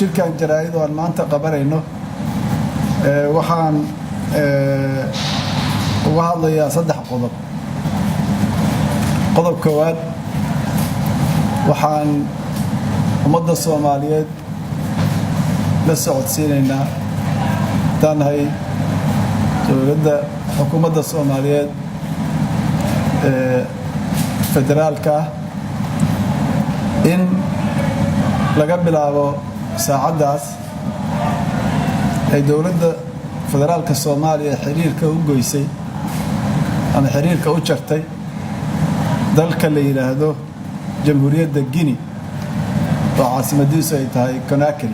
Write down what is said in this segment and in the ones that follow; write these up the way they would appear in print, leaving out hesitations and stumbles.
Shirkan jaraa'id oo aan maanta qabanayno waxaan uga hadlayaa saddex qodob. Qodob koowaad, waxaan ummadda Soomaaliyeed la socodsiinaynaa, haddaan nahay dowladda, xukuumadda Soomaaliyeed ee federaalka ah, in laga bilaabo saacaddaas ay dowladda federaalka Soomaaliya xiriirka u goysay ama xiriirka u jartay dalka la yidhaahdo Jamhuuriyadda Guinea, oo caasimadiisu ay tahay Conakry.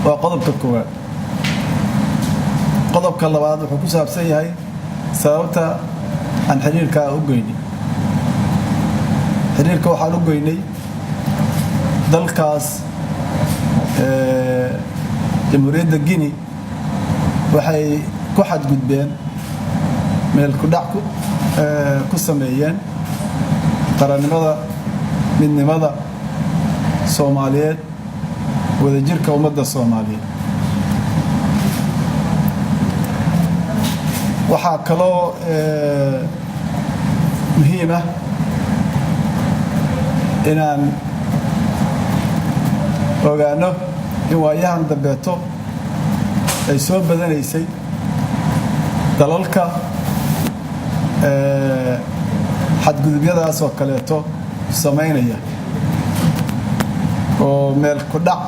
Waa qodobka koowaad. Qodobka labaad wuxuu ku saabsan yahay sababta aan xiriirkaa u goynay. Xiriirka waxaan u goynay dalkaas Jamhuuriyadda Guinea waxay ku xadgudbeen, meel kudhac ku sameeyeen qarannimada, midnimada Soomaaliyeed, wadajirka ummadda Soomaaliyeed. Waxaa kaloo muhiim ah inaan ogaano in waayahan dambeeto ay soo badanaysay dalalka xadgudubyadaas oo kaleeto samaynaya, oo meel ku dhac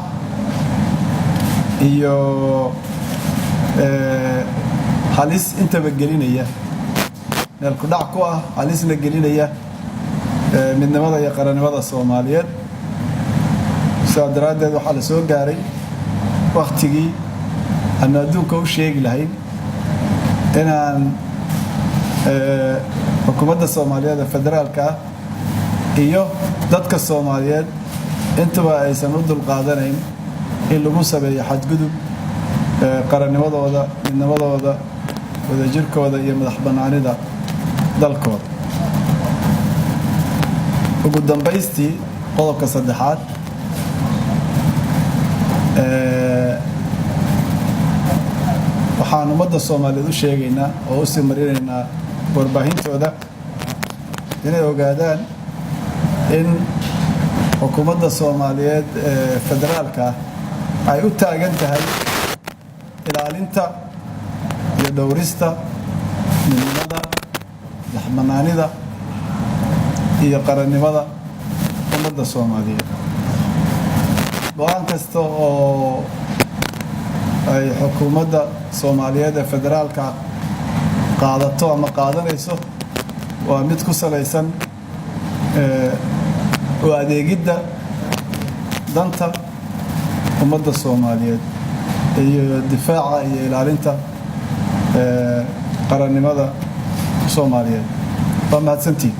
iyo halis intaba gelinaya, meel ku dhac ku ah, halisna gelinaya midnimada iyo qarannimada Soomaaliyeed. Sidaa daraaddeed, waxaa la soo gaaray wakhtigii aanu adduunka u sheegi lahayn inaan xukuumadda Soomaaliyeed ee federaalka ah iyo dadka Soomaaliyeed intaba aysan u dulqaadanayn in lagu sameeyo xadgudub qarannimadooda, midnimadooda, wadajirkooda iyo madax bannaanida dalkooda. Ugu dambaystii, qodobka saddexaad, waxaan ummadda Soomaaliyeed u sheegaynaa oo u sii marinaynaa warbaahintooda inay ogaadaan in xukuumadda Soomaaliyeed ee federaalka ah ay u taagan tahay ilaalinta iyo dhowrista midnimada, madaxbannaanida iyo qarannimada ummadda Soomaaliyeed. Go'aan kasta oo ay xukuumadda Soomaaliyeed ee federaalka qaadato ama qaadanayso waa mid ku salaysan u adeegidda danta ummadda Soomaaliyeed iyo difaaca iyo ilaalinta qarannimada Soomaaliyeed. Waa mahadsantihin.